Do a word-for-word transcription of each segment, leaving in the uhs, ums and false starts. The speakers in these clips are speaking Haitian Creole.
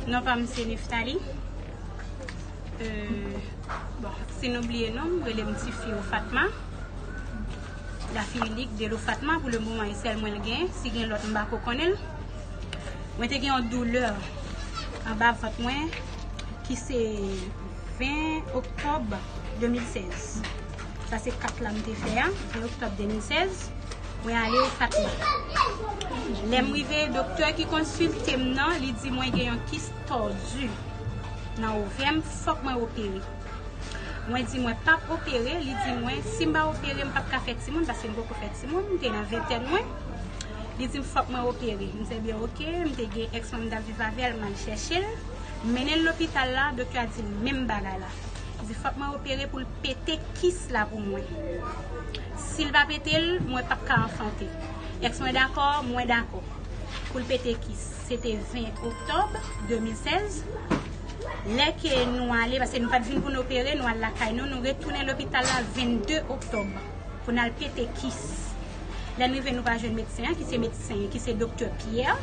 Non pa m se Neftali. Euh, bon, si nou bliye non m, rele m tifi Ofatma. La fille unique de l'Ofatma, pou le moman e sèl mwen l gen. Si gen lòt, m pa ko konnen l. Mwen te gen yon doulè anba vant mwen ki se ven oktòb de mil sèz. Sa se kat la m te fè a, ven oktòb de mil sèz. Mwen ale Ofatma. Lè m rive, doktè ki konsilte m nan, li di mwen gen yon kis tòdi nan ovè m, fòk mwen opere. Mwen di mwen p ap opere, li di mwen si m pa opere, m p ap ka fè timoun, paske m poko fè timoun, m te nan ventèn mwen. Li di m fòk mwen opere. M di byen oke, m te gen èks mwen m t ap viv avè l, m al chèche l, m mennen l lopital la, doktè a di m menm bagay la. Li di fòk mwen opere pou l pete kis la pou mwen. Si l pa pete l, mwen p ap ka anfante. Èks mwen dakò, mwen dakò. Pou l pete kis. Se te ven oktòb de mil sèz. Lè ke nou ale, paske nou pa t vin pou n opere, nou al lakay nou, nou retounen lopital la vennde oktòb pou n al pete kis. Lè n rive, nou pa jwenn medsen an, ki se medsen, ki se doktè Pierre.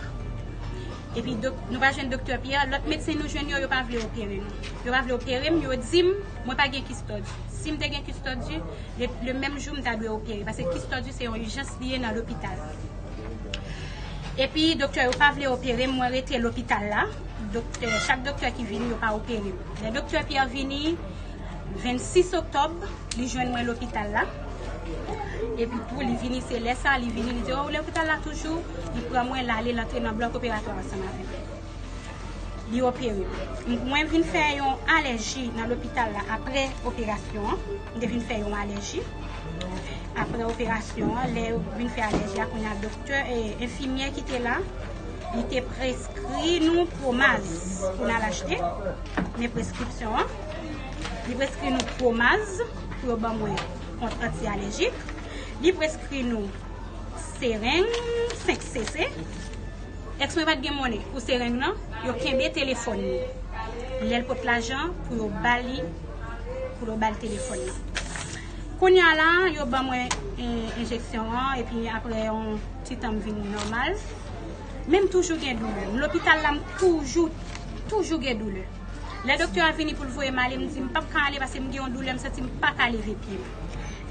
Epi dok-, nou pa jwenn doktè Pierre, lòt medsen nou jwenn yo, yo pa vle opere nou. Yo pa vle opere m, yo di m, mwen pa gen kis tòdi. Si m te gen kis tòdi, le, le menm jou m ta dwe opere, paske kis tòdi se yon ijans li ye nan lopital. Epi doktè yo pa vle opere m, mwen rete lopital la. Doktè, chak doktè ki vini, yo pa opere m. Lè doktè Pierre vini, vennsis oktòb, li jwenn mwen lopital la. Epi tou, li vini, se lè sa, li vini, li di, "O, ou lopital la toujou?" Li pran mwen, l ale, l antre nan blòk operatwa ansanm avè m. Li opere m. Mwen vin fè yon alèji nan lopital la apre operasyon an. M te vin fè yon alèji. Apre operasyon an, lè yo vin fè alèji a, kounye a doktè, e, enfimyè ki te la, li te preskri nou Promaz pou n al achte. Men preskripsyon an, li preskri nou Promaz pou yo ban mwen kont anti-alèjik. Li preskri nou sereng senk C C. Èks mwen pa t gen monnen pou sereng nan, yo kenbe telefòn li. Lè l pot lajan pou yo ba li, pou yo ba l telefòn nan. Kounye a la, yo ban mwen, e, enjeksyon an, epi apre yon ti tan m vin nòmal. Men m toujou gen doulè. M lopital la, m toujou, toujou gen doulè. Lè doktè a vini pou l voye m ale, m di m p ap ka ale paske m gen yon doulè, m santi m pa ka leve pye m.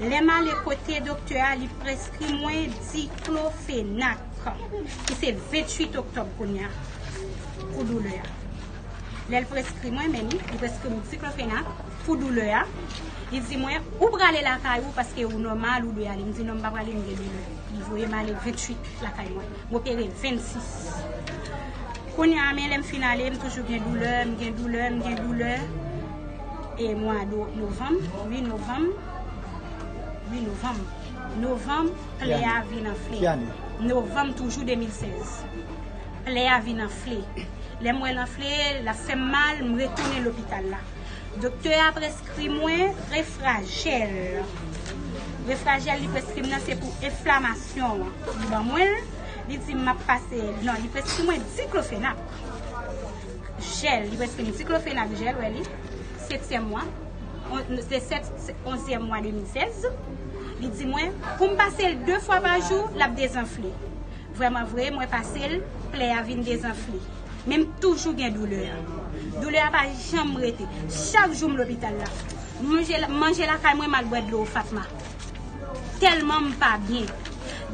Lè m ale kote doktè a, li preskri mwen diklofenak, ki se venntuit oktòb kounye a, pou doulè a. Lè l preskri mwen, men li, li preskri m diklofenak pou doulè a. Li di mwen, ou prale lakay ou paske ou nòmal, ou dwe ale. M di non, m pa prale, m gen doulè. Li voye m ale venntuit lakay mwen. M opere vennsis. Kounye a, men lè m fin ale, m toujou gen doulè, m gen doulè, m gen doulè. E mwa do-, novanm, wi, novanm, wi, novanm. Novanm, plè a vin anfle. Ki ane? Novanm toujou de mil sèz. Plè a vin anfle. Lè m wè l anfle, l ap fè m mal, m retounen lopital la. Doktè a preskri mwen Refrajèl. Refrajèl li preskri m nan se pou enflamasyon an. Li ban mwen l, li di m m ap pase, non, li preskri mwen diklofenak. Jèl, li preskri m diklofenak jèl, wè li, setyèm mwa, on-, se sèt, se onzyèm mwa de mil sèz. Li di mwen, pou m pase l de fwa pa jou, l ap dezanfle. Vrèman vre, mwen pase l, plè a vin dezanfle. Men m toujou gen doulè a. Doulè a pa janm rete. Chak jou m lopital la. Manje, manje lakay mwen, m al bwè dlo Fatma. Tèlman m pa byen.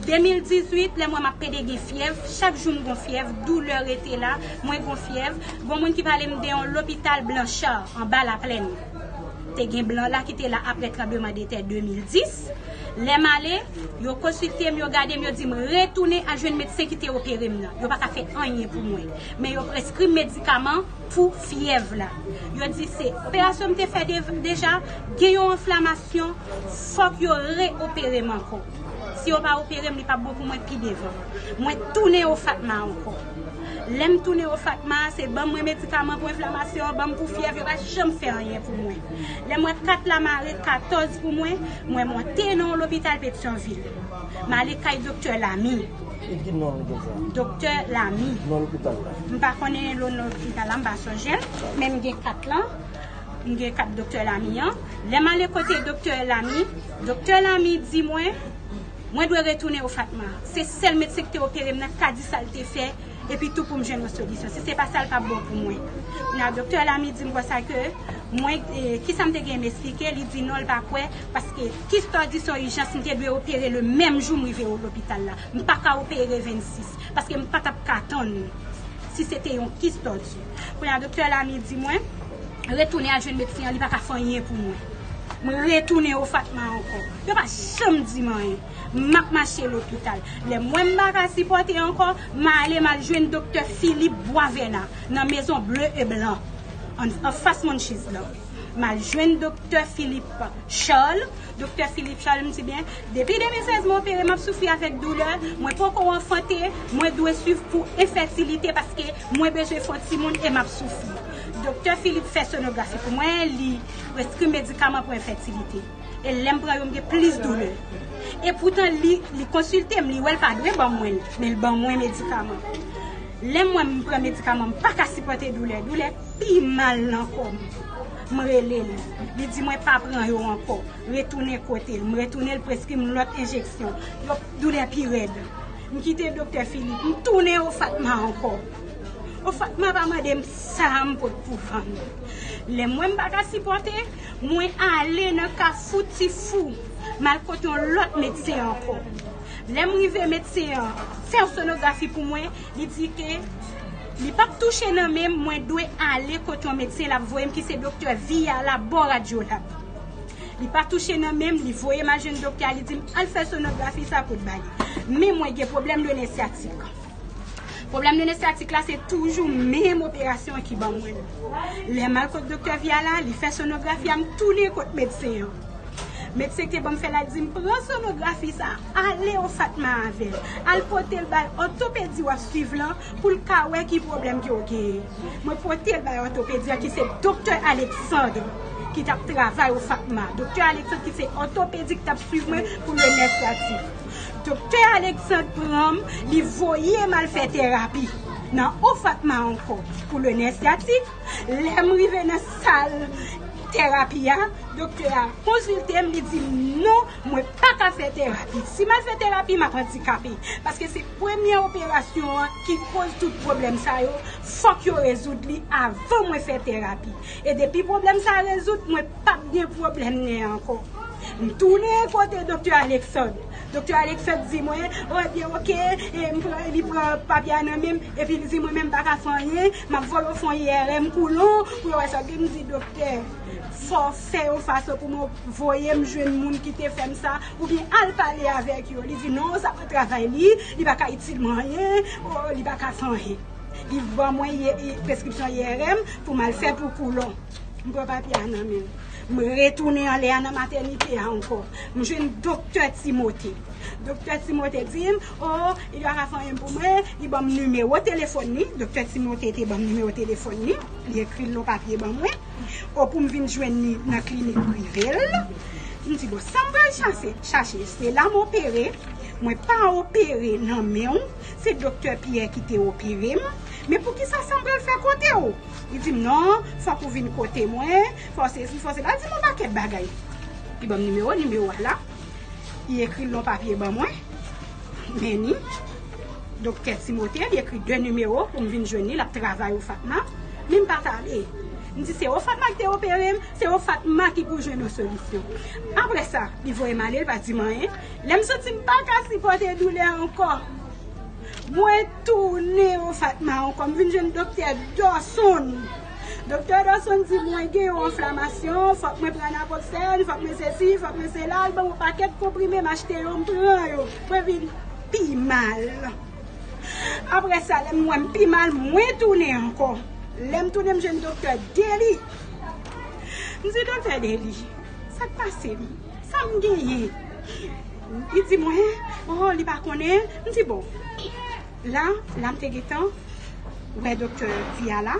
De mil dizuit, lè m wè m ap pede gen fyèv, chak jou m gon fyèv, doulè rete la, mwen gon fyèv. Gon moun ki pale m de yon lopital Blanchard, anba Laplèn. Te gen blan la ki te la apre tranbleman de tè de mil dis. Lè m ale, yo konsilte m, yo gade m, yo di m retounen al jwenn medsen ki te opere m nan. Yo pa ka fè anyen pou mwen. Men yo preskri m medikaman pou fyèv la. Yo di se operasyon m te fè de-, deja, gen yon enflamasyon, fòk yo re-opere m ankò. Si yo pa opere m, li p ap bon pou mwen pi devan. Mwen tounen Ofatma ankò. Lè m tounen Ofatma, se ban mwen medikaman pou enflamasyon, ban m pou fyèv, yo pa janm fè anyen pou mwen. Lè m wè kat la mare katòz pou mwen, mwen monte nan yon lopital Petyonvil. M ale kay doktè Lami. E ki non doktè a? Doktè Lami. Non lopital la? M pa konnen non lopital la, m pa sonje l, men m gen kat lan. M gen kat doktè Lami an. Lè m ale kote doktè Lami, doktè Lami di mwen, mwen dwe retounen Ofatma. Se sèl medsen ki te opere m nan ka di sa l te fè epi tou pou m jwenn yon solisyon. Si se pa sa, l p ap bon pou mwen. Kounye a, doktè Lamy di m konsa ke mwen, e, kisa m te gen m esplike, li di non, l pa kwè, paske kistòdi se yon ijans, m te dwe opere le menm jou m rive lopital la. M pa ka opere vennsis, paske m pa t ap ka tann si se te yon kistòdi. Kounye a, doktè Lamy di mwen, retounen al jwenn medsen an, li pa ka fè anyen pou mwen. Mwen retounen Ofatma ankò. Yo pa janm di m anyen. M ap mache lopital. Lè m wè m pa ka sipòte ankò, m ale m al jwenn doktè Philippe Boisvena nan Maison Bleu et Blanc, an, anfas Munchies lan. M al jwenn doktè Philippe Charles. Doktè Philippe Charles, m di byen, depi de mil sèz mwen opere, m ap soufri avèk doulè, mwen poko anfante, mwen dwe swiv pou enfètilite paske mwen bezwen fè yon timoun e m ap soufri. Doktè Philippe fè sonografi pou mwen, li preskri m medikaman pou enfètilite. E lè m pran yo, m gen plis doulè. E poutan, li, li konsilte m, li wè l pa dwe ban mwen l, men l ban mwen medikaman. Lè m wè m pran medikaman, m pa ka sipòte doulè. Doulè pi mal nan kò m. M rele l. Li di mwen pa pran yo ankò. Retounen kote l. M retounen, l preskri m lòt enjeksyon. Yo, doulè pi rèd. M kite doktè Philippe. M tounen Ofatma ankò. Ofatma pa mande m sa m pot pou vann. Lè m wè m pa ka sipòte, mwen ale nan Kafou Tifou. M al kot yon lòt medsen ankò. Lè m rive, medsen an fè yon sonografi pou mwen, li di ke li p ap touche nan men m, mwen dwe ale kot yon medsen l ap voye m ki se doktè Viala bò Radyolab. Li pa touche nan men m, li voye m al jwenn doktè a, li di m al fè sonografi sa pou l ba li. Men mwen gen pwoblèm de nè syatik. Pwoblèm de nè syatik la, se toujou menm operasyon an ki ban mwen l. Lè m al kot doktè Viala, li fè sonografi a, m tounen kot medsen an. Medsen ki te ban m fè la di m pran sonografi sa, ale Ofatma avè l. Al pote l bay òtopedi w ap swiv lan pou l ka wè ki pwoblèm ke w genyen. Mwen pote l bay òtopedi a ki se doktè Alexandre ki t ap travay Ofatma. Doktè Alexandre ki se òtopedi ki t ap swiv mwen pou le nè syatik. Doktè Alexandre pran m, li voye m al fè terapi nan Ofatma ankò pou le nè syatik. Lè m rive nan sal terapi a, doktè a konsilte m, li di m non, mwen pa ka fè terapi. Si m al fè terapi, m ap andikape. Paske se premye operasyon an ki koz tout pwoblèm sa yo. Fòk yo rezoud li avan mwen fè terapi. E depi pwoblèm sa a rezoud, mwen p ap gen pwoblèm nè ankò. M tounen kote doktè Alexandre. Doktè Alexandre di mwen, o, ebyen, oke, e m pran, li pran papye a nan men m, epi li di mwen, men m pa ka fè anyen, m ap voye w fè yon I R M koulon, pou yo wè sa. Epi m di, doktè, fò w fè yon fason pou mwen voye m jwenn moun ki te fè m sa, oubyen al pale avèk yo. Li di, non, sa pa travay li, li pa ka itil mwen anyen, o, li pa ka fè anyen. Li ban mwen ye, ye, preskripsyon I R M pou m al fè pou koulon. M pran papye a nan men l. M retounen anlè a nan matènite a ankò. M jwenn doktè Timote. Doktè Timote di m, o, li pa ka fè anyen pou mwen, li ban m nimewo telefòn li. Doktè Timote te ban m nimewo telefòn li. Li ekri l nan papye ban mwen. O, pou m vin jwenn li nan klinik prive l. M di, bon, sa m pral chache, chache, se la m opere. Mwen pa opere nan men w. Se doktè Pierre ki te opere m. Men poukisa sa m pral fè kote w? Li di m, non, fòk ou vin kote mwen, fò sesi, fò sela. Li di m yon pakèt bagay. Li ban m nimewo, nimewo a la. Li ekri l nan papye ban mwen. Men ni. Doktè Timote, li ekri de nimewo pou m vin jwenn li, l ap travay Ofatma. Men m pa t ale. M di se Ofatma ki te opere m, se Ofatma ki pou jwenn yon solisyon. Apre sa, li voye m ale, li pa di m anyen. Lè m santi m pa ka sipòte doulè ankò, mwen tounen Ofatma ankò, m vin jwenn doktè Dawson. Doktè Dawson di mwen gen yon anflamasyon, fòk mwen pran naproxèn, fòk mwen sesi, fòk mwen sela, l ban m yon pakèt konprime, m achte yo, m pran yo, mwen vin pi mal. Apre sa, lè m wè m pi mal, mwen tounen ankò. Lè m tounen, m jwenn doktè Deli. M di, doktè Deli, sa k pase m? Sa m genyen? Li di mwen, o, li pa konnen. M di, bon. La, la m te gentan wè doktè Viala.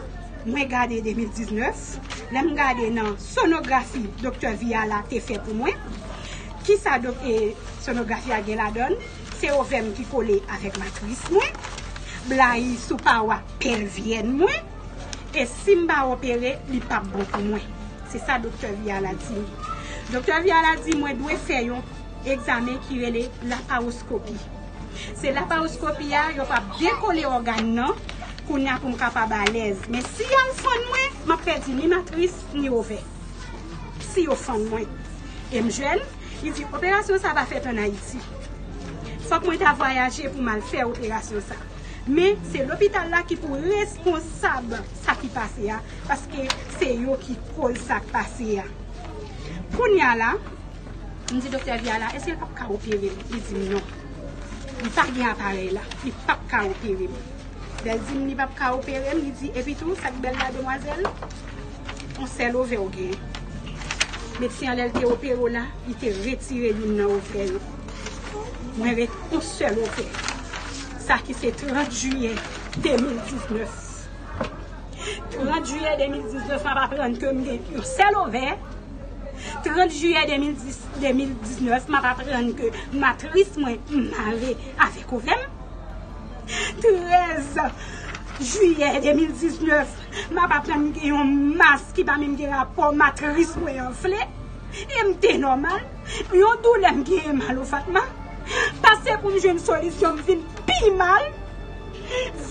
Mwen gade de mil diznèf. Lè m gade nan sonografi doktè Viala te fè pou mwen. Kisa dok-, e, sonografi a gen ladan l? Se ovè m ki kole avèk matris mwen. Blayi sou pawa pèlvyèn mwen. E si m pa opere, li p ap bon pou mwen. Se sa doktè Viala di m. Doktè Viala di mwen dwe fè yon egzamen ki rele lapawoskopi. Se laparoskopi a, yo p ap dekole ògàn nan, kounye a pou m kapab alèz. Men si y al fann mwen, m ap pèdi ni matris, ni ovè. Si yo fann mwen. E m jèn, li di, operasyon sa pa fèt ann Ayiti. Fòk mwen ta vwayaje pou m al fè operasyon sa. Men, se lopital la ki pou responsab sa ki pase a, paske se yo ki koz sa k pase a. Kounye a la, m di doktè Viala, èske l p ap ka opere m? Li di m non. Li pa gen aparèy la. Li p ap ka opere m. Lè l di m li p ap ka opere m, li di, epi tou, sa k bèl la, demwazèl, yon sèl ovè w genyen. Medsen an, lè l te opere w la, li te retire youn nan ovè yo. Mwen ret yon sèl ovè. Sa ki se trant jiyè de mil diznèf. Trant jiyè de mil diznèf, m ap aprann ke m gen yon sèl ovè. Trant jiyè de mil dis, de mil diznèf, m ap aprann ke matris mwen mare avèk ovè m. Trèz jiyè de mil diznèf, m ap aprann gen yon mas ki pa menm gen rapò, matris mwen anfle. E m te nòmal. Yon doulè m genyen mal, o Fatma. Pase pou m jwenn solisyon, m vin pi mal.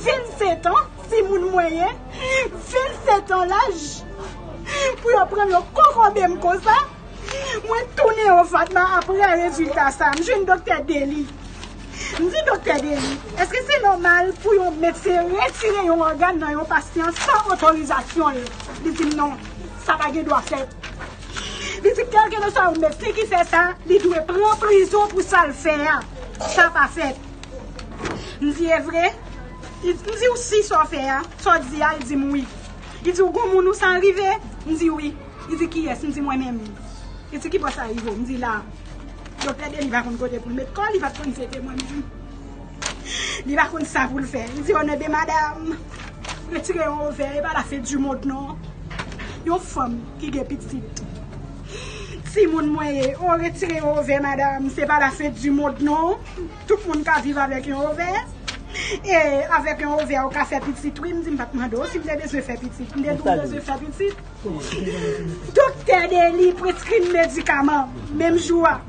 Vennsentan, timoun mwen ye. Vennsentan laj. Pou yo pran yo kokobe m konsa. Mwen tounen, o Fatma, apre rezilta sa. M jwenn doktè Deli. M di doktè Deli, èske se nòmal pou yon medsen retire yon ògàn nan yon pasyan san otorizasyon l? Li di m non, sa pa gen dwa fèt. Li di kèlkeswa yon medsen ki fè sa, li dwe pran prizon pou sa l fè a. Sa pa fèt. M di e vre? Li, m di ou si sa w fè a, sa w di a? Li di m wi. Li di ou gon moun ou sa rive? M di wi. Li di kiyès? M di mwen menm. Li di ki bò sa rive w? M di la. Doktè Deli pa konn kote pou l met kò, li pa t konn se te mwen menm. Li pa konn sa pou l fè. Li di, oh non, ben madanm, retire yon ovè, e pa la fin du monde non. Yon fanm ki gen pitit. Timoun mwen ye, oh, retire yon ovè, madanm, se pa la fin du monde non. Tout moun ka viv avèk yon ovè. E avèk yon ovè, ou ka fè pitit, wi. M di, m pa t mande w si m te bezwen fè pitit. M te di w bezwen fè pitit. Doktè Deli preskri m medikaman, menm jou a.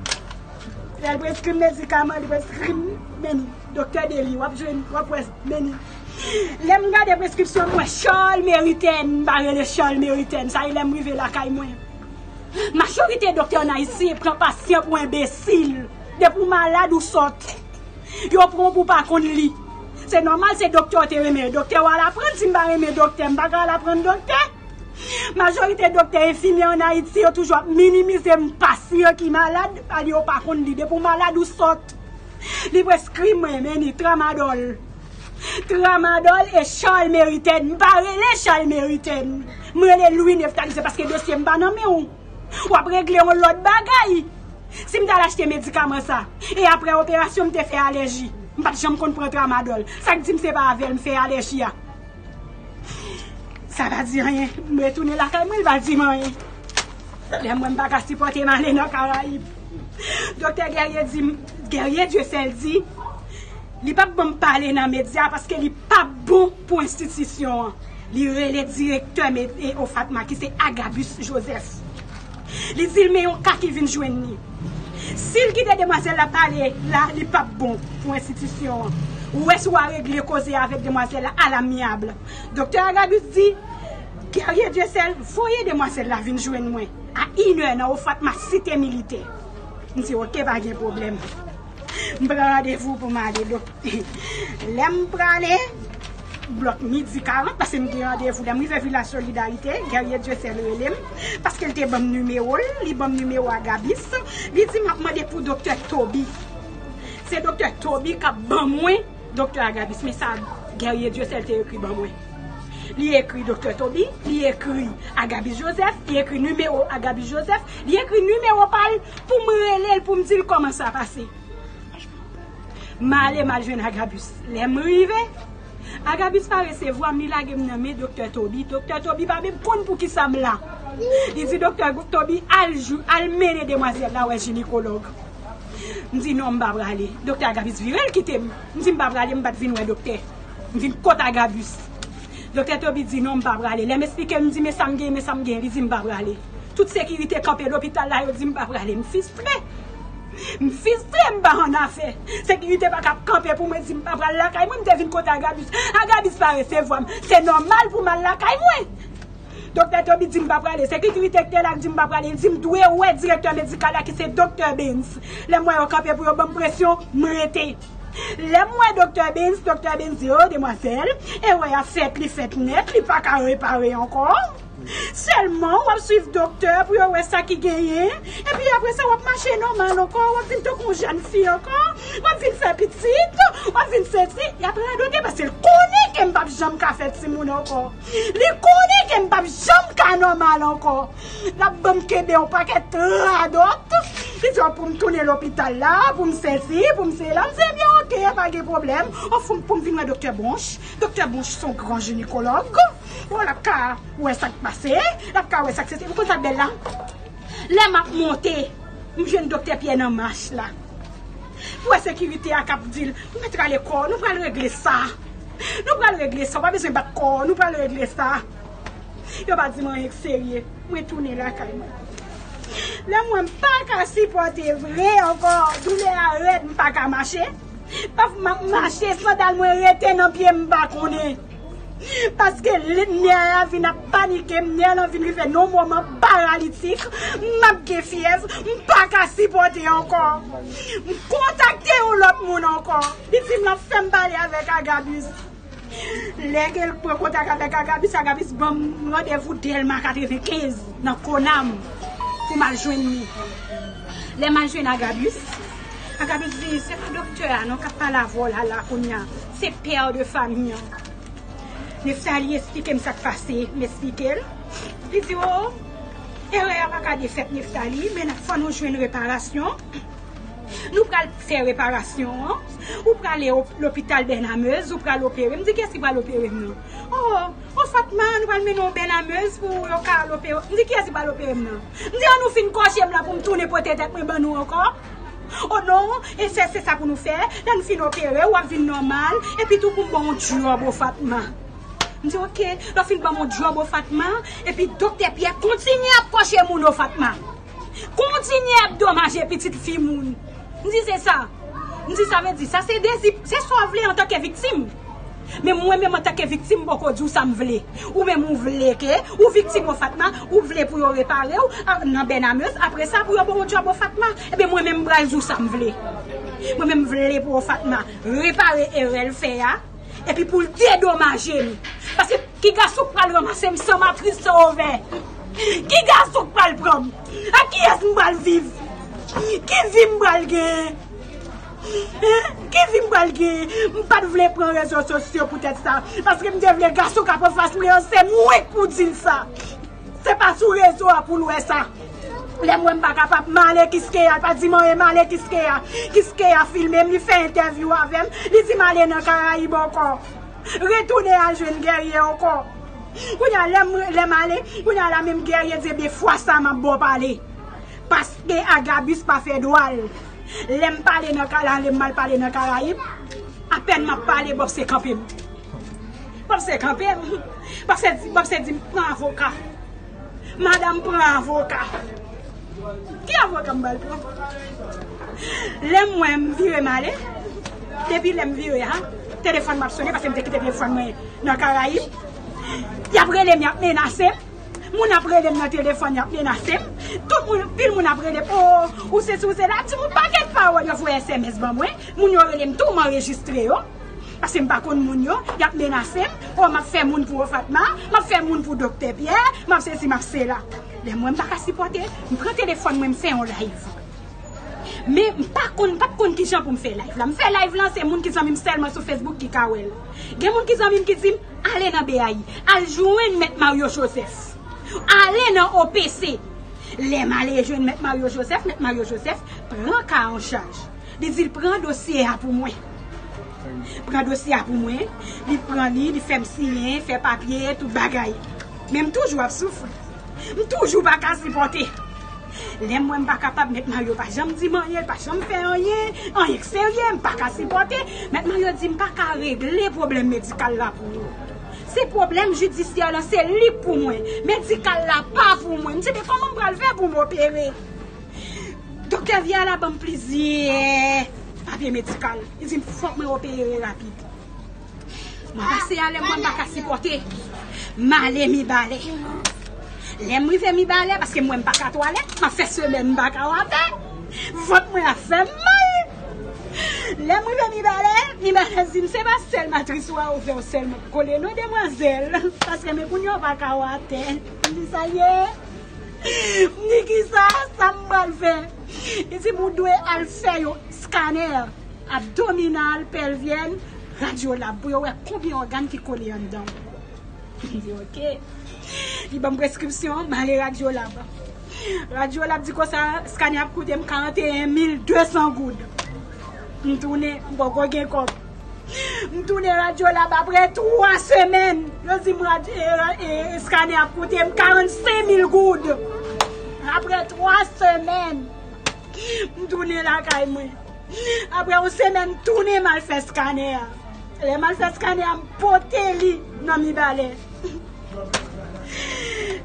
Lè l preskri m medikaman, li preskri m meni. Doktè Deli, w ap jwenn, w ap wè meni. Lè m gade preskripsyon mwen, Charles Meritain, m pa rele Charles Meritain. Sa e lè m rive lakay mwen. Majorite doktè ann Ayiti pran pasyan pou enbesil. Depi w malad, ou sòt. Yo pran w pou w pa konn li. Se nòmal, se doktè w te renmen. Doktè w al aprann, si m pa renmen doktè, m pa ka al aprann doktè. Majorite doktè, enfimyè ann Ayiti, yo toujou ap minimize m, pasyan ki malad, ale yo pa konn li. Depi w malad, ou sòt. Li preskri mwen, meni, tramadol. Tramadol e Charles Meritain. M pa rele Charles Meritain. M rele Louis Neftali, se paske dosye m pa nan men w. W ap regle yon lòt bagay. Si m t al achte medikaman sa, e apre operasyon m te fè alèji, m pa t janm konn pran tramadol. Sa k di m se pa avè l m fè alèji a? Sa pa di anyen. M retounen lakay mwen, li pa di m anyen. Lè m wè m pa ka sipòte m ale nan Karayib. Doktè Guerrier di m, Guerrier Dieuseul di, li p ap ban m pale nan medya paske li p ap bon pou enstitisyon an. Li rele direktè med-, e, OFATMA, ki se Agabus Joseph. Li di l men yon ka ki vin jwenn li. Si l kite demwazèl la pale la, li p ap bon pou enstitisyon an. Ou wè si w a regle koze avèk demwazèl la alamyab. Doktè Agabus di, Guerrier Dieuseul, voye demwazèl la vin jwenn mwen a inè nan OFATMA Site Militè. M di, oke, pa gen pwoblèm. M pran randevou pou m ale. Donk, lè m prale, blòk midi karant, paske m gen randevou. Lè m rive Vilaj Solidarite, Guerrier Dieuseul rele m, paske l te ban m nimewo l, li ban m nimewo Agabus, li di m ap mande pou doktè Toby. Se doktè Toby k ap ban mwen doktè Agabus, men sa Guerrier Dieuseul te ekri ban mwen. Li ekri doktè Toby, li ekri Agabus Joseph, li ekri nimewo Agabus Joseph, li ekri nimewo pa l pou m rele l, pou m di l kòman sa pase. M ale, m al jwenn Agabus. Lè m rive, Agabus pa resevwa m, li lage m nan men doktè Toby. Doktè Toby pa menm konn poukisa m la. Li di doktè Toby, al jou, al mennen demwazèl la wè jinekològ. M di non, m pa prale. Doktè Agabus vire, l kite m. M di m pa prale, m pa t vin wè doktè. M vin kot Agabus. Doktè Toby di non, m pa prale. Lè m esplike l, m di men sa m gen, men sa m gen, li di m pa prale. Tout sekirite kanpe lopital la, yo di m pa prale. M fistre. M fistre, m pa annafè. Sekirite pa ka kanpe pou mwen di m pa pral lakay mwen, m te vin kote Agabus. Agabus pa resevwa m. Se nòmal pou m al lakay mwen. Doktè Toby di m pa prale. Sekirite ki te la di m pa prale. Li di m dwe wè direktè medikal la ki se Doktè Benz. Lè m wè yo kanpe pou yo ban m presyon, m rete. Lè m wè Doktè Benz, Doktè Benz di, "O, demwazèl, erè a fèt, li fèt nèt, li pa ka repare ankò." Sèlman, w ap swiv doktè pou yo wè sa ki genyen. Epi apre sa, w ap mache nòmal ankò. W ap vin tankou yon jèn fi ankò. W ap vin fè pitit. W ap vin sesi. Y ap radote paske l konnen ke m p ap janm ka fè timoun ankò. Li konnen ke m p ap janm ka nòmal ankò. L ap ban m kenbe yon pakèt radòt. Li di pou m tounen lopital la, pou m sesi, pou m sela. M di, "Ebyen, oke, pa gen pwoblèm." O fon, pou m vin wè doktè Bronch. Doktè Bronch se yon gran jinekològ. Bon, l ap ka wè sa k pase, l ap ka wè sa k sesi. Ou konn sa k bèl la? Lè m ap monte, m jwenn doktè Pyè nan mach la. Ou wè sekirite a k ap di l, "Nou mèt rale kò, nou pral regle sa. Nou pral regle sa, ou pa bezwen bat kò, nou pral regle sa." Yo pa di m anyen k serye. Mwen tounen lakay mwen. Lè mwen m pa ka sipòte vre ankò, doulè a rèd, m pa ka mache. Pafwa m ap mache, sandal mwen rete nan pye m, m pa konnen. Paske nè a vin ap panike m, nè lan vin rive nan moman paralitik, m ap gen fyèv, m pa ka sipòte ankò. M kontakte yon lòt moun ankò. Li di m l ap fè m pale avèk Agabus. Lè ke l pran kontak avèk Agabus, Agabus ban m randevou Dèlma katrevenkenz nan Konam pou m al jwenn li. Lè m al jwenn Agabus, Agabus di, "Se pa doktè a non k ap pale avè w la, la kounye a. Se pè de fanmi an." Neftali eksplike m sa k pase, m eksplike l. Li di, "O, erè a pa ka defèt, Neftali, men n ap fè nou jwenn reparasyon. Nou pral fè reparasyon an. Ou prale op- lopital Bènamez, ou pral opere." M di, "Kiyès ki pral opere m nan?" "O, o Fatma, nou pral mennen w Bènamez pou yo ka al opere w." M di, "Kiyès ki pral opere m nan?" M di, "An nou fin kòche m la pou m tounen pote tèt mwen ban nou ankò." "O non, e se, se sa pou nou fè. Lè nou fin opere, w ap vin nòmal, epi tou pou m ba w yon djòb, o Fatma." M di, "Oke, lè w fin ban m yon djòb, o Fatma, epi doktè Pyè kontinye ap kòche moun, o Fatma. Kontinye ap domaje pitit fi moun." M di, "Se sa." M di, "Sa vle di, sa se dezi, se sa w vle antanke viktim." Men mwen menm antanke viktim, m poko di w sa m vle. Ou menm ou vle ke, ou viktim o Fatma, ou vle pou yo repare w a- nan Bènamez, apre sa pou yo ba w djòb o Fatma. Ebyen mwen menm m pral di w sa m vle. Mwen menm m vle pou o Fatma repare erè l fè a, epi pou l dedomaje m. Paske ki gason k pral ranmase m san matris, san ovè? Ki gason k pral pran m? Ak kiyès m pral viv? Ki vi m pral genyen? Hein? Ki vi m pral genyen? M pa t vle pran rezo sosyo poutèt sa. Paske m te vle gason k ap anfas mwen an, se mwen k pou di l sa. Se pa sou rezo a pou l wè sa. Lè m wè m pa kapab, m ale Kiskeya, l pa di m anyen, m ale Kiskeya. Kiskeya filme m, li fè entèvyou avè m, li di m ale nan Karayib ankò. Retounen al jwenn Guerrier ankò. Kounye a, lè m, lè m ale, kounye a la menm Guerrier di, ebyen fwa sa m ap ba w pale. Paske Agabus pa fè dwa l. Lè m pale nan Ka- la, lè m al pale nan Karayib, apèn m ap pale, Bòpse kanpe m. Bòpse kanpe m. Bòpse di, Bòpse di m pran avoka. Madanm pran avoka. Ki avoka m pral pran? Lè m wè m vire m ale, depi lè m vire a, telefòn m ap sonnen paske m te kite telefòn mwen nan Karayib. Y ap rele m, y ap menase m. Moun ap rele m nan telefòn, y ap menase m. Tout moun, pil moun ap rele m, o, ou sesi, ou sela. M di yon pakèt pawòl, yo voye S M S ban mwen. Moun yo rele m tou, m anrejistre yo. Paske m pa konn moun yo, y ap menase m. O, m ap fè moun pou Fatma, m ap fè moun pou Doktè Pyè, m ap sesi, m ap sela. Lè m wè m pa ka sipòte, m pran telefòn mwen, m fè yon live. Men m pa konn, m pa t konn kijan pou m fè live la. M fè live lan, se moun ki zanmi m sèlman sou Facebook ki ka wè l. Gen moun ki zanmi m ki di m, ale nan B A I, al jwenn Mèt Mario Joseph. Ale nan O P C. Lè m ale jwenn Mèt Mario Joseph, Mèt Mario Joseph pran ka an chaj. Li di l pran dosye a pou mwen. Pran dosye a pou mwen, li pran li, li fè m siyen, fè papye, tout bagay. Men m toujou ap soufri. M toujou pa ka sipòte. Lè m wè m pa kapab, Mèt Mario pa janm di m anyen, l pa janm fè anyen, anyen k serye, m pa ka sipòte. Mèt Mario di m pa ka regle pwoblèm medikal la pou ou. Se pwoblèm jidisyè lan, se li k pou mwen. Medikal la pa pou mwen. M di, men kòman m pral fè pou m opere? Doktè Viala ban m plizyè papye medikal. Li di m fòk mwen opere rapid. Mwen pase a, lè m wè m pa ka sipòte, m ale Mibalè. Lè m rive Mibalè, paske m wè m pa ka twalèt, m ap fè semèn m pa ka watè, vant mwen ap fè m mal. Lè m rive Mibalè, Mibalè di m, "Se pa sèl matris ou a ouvè w sèlman k kole non, demwazèl, paske men kounye a w pa ka watè." M di, "Sa l ye?" M di, "Kisa? Sa m pral fè?" Li di m, "Ou dwe al fè yon skanè abdominal, pèlvyèn, radyolab, pou yo wè konbyen ògàn ki kole anndan w." M di, "Ok." Li ban m preskripsyon, m ale radyolab. Radyolab di konsa, skanè ap koute m karanteyen mil de san goud. M tounen, m poko gen kòb. M tounen radyolab apre twa semèn. Yo di m radyo, e, e, eskanè ap koute m karannsenk mil goud. Apre twa semèn, m tounen lakay mwen. Apre yon semèn, m tounen m al fè eskanè a. Lè m al fè eskanè a, m pote li nan Mibalè.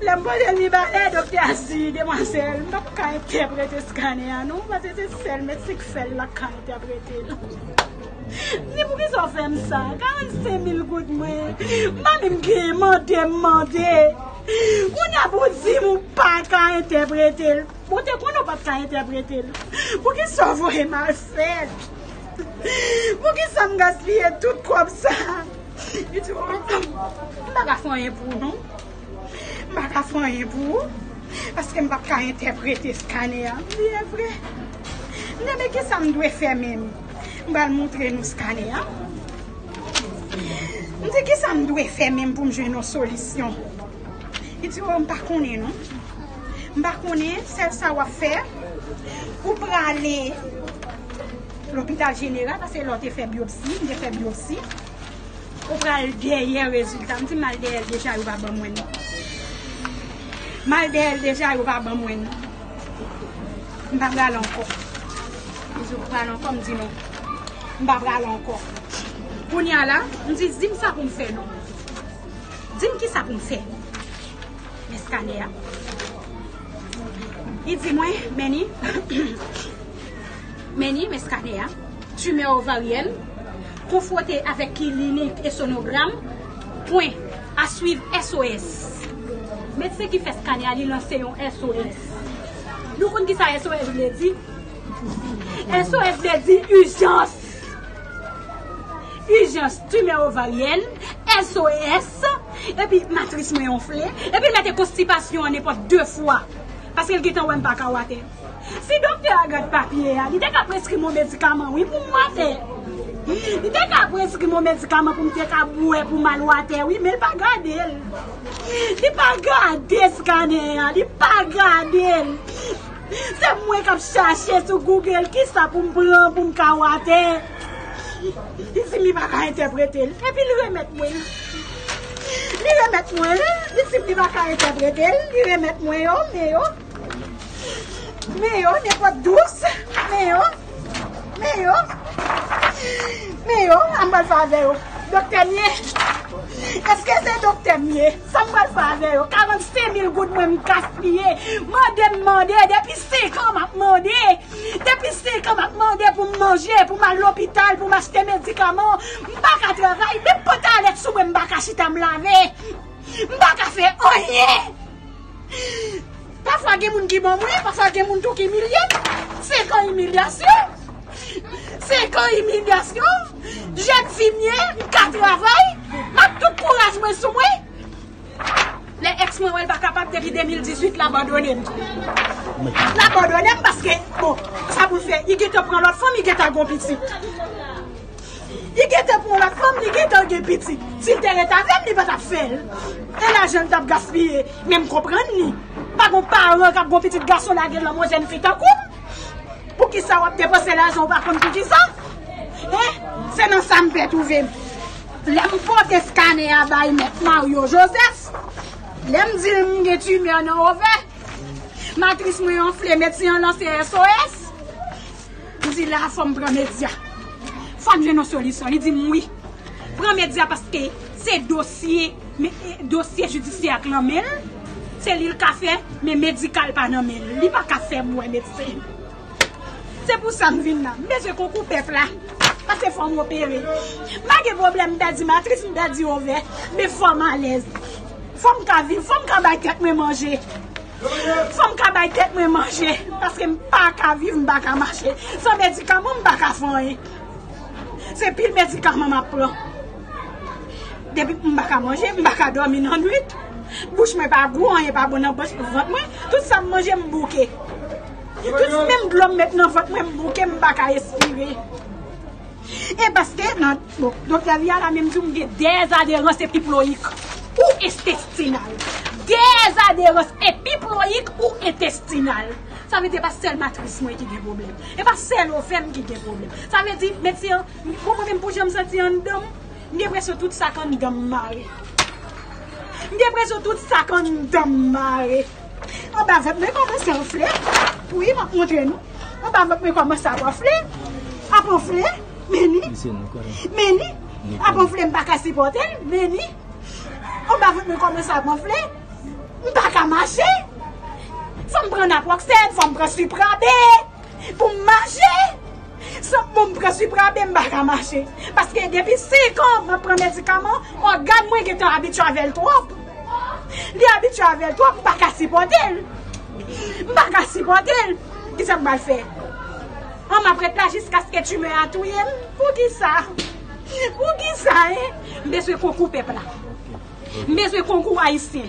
Lè m pote l Mibalè, doktè a di, "Demwazèl, m p ap ka entèprete eskanè a non, paske se sèl medsen k fè l la k ka entèprete l." M di, "Poukisa w fè m sa? Karannsenk mil goud mwen, m pa menm genyen mande m mande. Kounye a pou w di m ou pa ka entèprete l. Bon, te konnen w p ap ka entèprete l. Poukisa w voye m al fè l? Poukisa m gaspiye tout kòb sa?" Li di, "M pa ka fè anyen pou ou non. M pa ka fè anyen pou ou, paske m p ap ka entèprete eskanè a." M di, "E vre?" M di, "Men kisa m dwe fè menm?" M pral montre nou eskanè a. M di, "Kisa m dwe fè menm pou m jwenn yon solisyon?" Li di, "O, m pa konnen non. M pa konnen, sèl sa w ap fè, ou prale lopital jeneral, paske lè w te fè byopsi, m te fè byopsi. Ou pral dèyè rezilta." M di, "M al dèyè l deja, yo pa ban mwen l. M al dèyè l deja, yo pa ban mwen l. M pa pral ankò." Li di, "Ou pral ankò?" M di, "Non, m pa pral ankò." Kounye a la, m di, "Di m sa pou m fè non. Di m kisa pou m fè." Men eskanè a. Li di mwen, "Meni, meni, men eskanè a, timè ovaryèn, konfwonte avèk klinik e sonogram, pwen, a swiv, S O S." Medsen ki fè eskanè a, li lanse yon S O S. Nou konn kisa S O S vle di? S O S vle di ijans. Ijans, timè ovaryèn, S O S, epi matris mwen onfle, epi l mete konstipasyon an nenpòt de fwa. Paske l gentan wè m pa ka watè. Si doktè a gad papye a, li te ka preskri m yon medikaman, wi, pou m watè. Li te ka preskri m yon medikaman pou m te ka bwè pou m al watè, wi, men l pa gade l. Li pa gade eskanè a, li pa gade l. Se mwen k ap chache sou Google kisa pou m pran pou m ka watè. Li di m li pa ka entèprete l. Epi li remèt mwen l. Li remèt mwen l. Li di m li pa ka entèprete l. Li remèt mwen yo, men yo. Men yo, nenpòt dous. Men yo. Men yo. Men yo, an m pral fè avè yo. Doktè m ye? Èske se doktè m ye? Sa m pral fè avè yo? Karannsenk mil goud mwen m gaspiye. Mande m mande, depi senk an m ap mande. Depi senk an m ap mande pou m manje, pou m al lopital, pou m achte medikaman. M pa ka travay, menm pòtalèt sou mwen m pa ka chita m lave. M pa ka fè anyen. Pafwa gen moun ki bon mwen, pafwa gen moun tou ki imilye m. Senk an imilyasyon. Senk an imilyasyon. Jèn fi m ye, m ka travay. M ap tout kouraj mwen sou mwen. Lè èks mwen wè l pa kapab depi de mil dizuit, l abandone m. L abandone m paske, bon, sa pou l fè? Li gentan pran lòt fanm, li gentan gon pitit. Li gentan pran lòt fanm, li gentan gen pitit. Si l te ret avè m, li pa t ap fè l. E lajan l t ap gaspiye. Men m konprann li. Pa gon paran k ap gon pitit gason lage l nan men yon jèn fi tankou m. Poukisa w ap depanse lajan w pa konn poukisa? Hein? Se nan sa m pè twouve m. Lè m pote eskanè a bay mèt Mario Joseph, lè m di l m gen timè nan ovè, matris mwen anfle, medsen an lanse S O S. M di la fò m pran medya. Fò m jwenn yon solisyon. Li di m wi. Pran medya paske se dosye, men, e, dosye jidisyè k nan men l. Se li l ka fè, men medikal pa nan men l. Li pa ka fè m wè medsen. Se pou sa m vin la. M bezwen konkou pèp la. Paske fò m opere. M pa gen pwoblèm, m pèdi matris, m pèdi ovè. Men fò m alèz. Fò m ka viv, fò m ka bay tèt mwen manje. Fò m ka bay tèt mwen manje. Paske m pa ka viv, m pa ka mache. San medikaman, m pa ka fè anyen. Se pil medikaman m ap pran. Depi m pa ka manje, m pa ka dòmi nan nwit. Bouch mwen pa gou, anyen pa bon nan bouch, vant mwen. Tout sa m manje, m bouke. Tout menm dlo m met nan vant mwen, m bouke, m pa ka espire. E paske nan, bon, doktè Viala menm di w m gen dèzaderans epiployik ou entestinal. Dèzaderans epiployik ou entestinal. Sa vle di e pa sèl matris mwen ki gen pwoblèm. E pa sèl ovè m ki gen pwoblèm. Sa vle di medsen an, bon, mwen menm pou jan m santi anndan m, m gen enpresyon tout sa k anndan m mare. M gen enpresyon tout sa k anndan m mare. Anba vant mwen kòmanse anfle. Wi, m ap montre nou. Anba vant mwen kòmanse ap anfle. Ap anfle. Men li. Men li. Ap anfle, m pa ka sipòte l. Men li. Anba vant mwen kòmanse ap anfle. M pa ka mache. Fò m pran naproxène, fò m pran suprabe pou m mache. San bon m pran suprabe, m pa ka mache. Paske depi senk an, m ap pran medikaman, ògàn mwen gentan abitye avè l twòp. Li abitye avè l twòp, m pa ka sipòte l. M pa ka sipòte l. Kisa m pral fè? An, m ap ret la jiskaske timè a touye m? Poukisa? Poukisa, en? M bezwen konkou pèp la. M bezwen konkou ayisyen.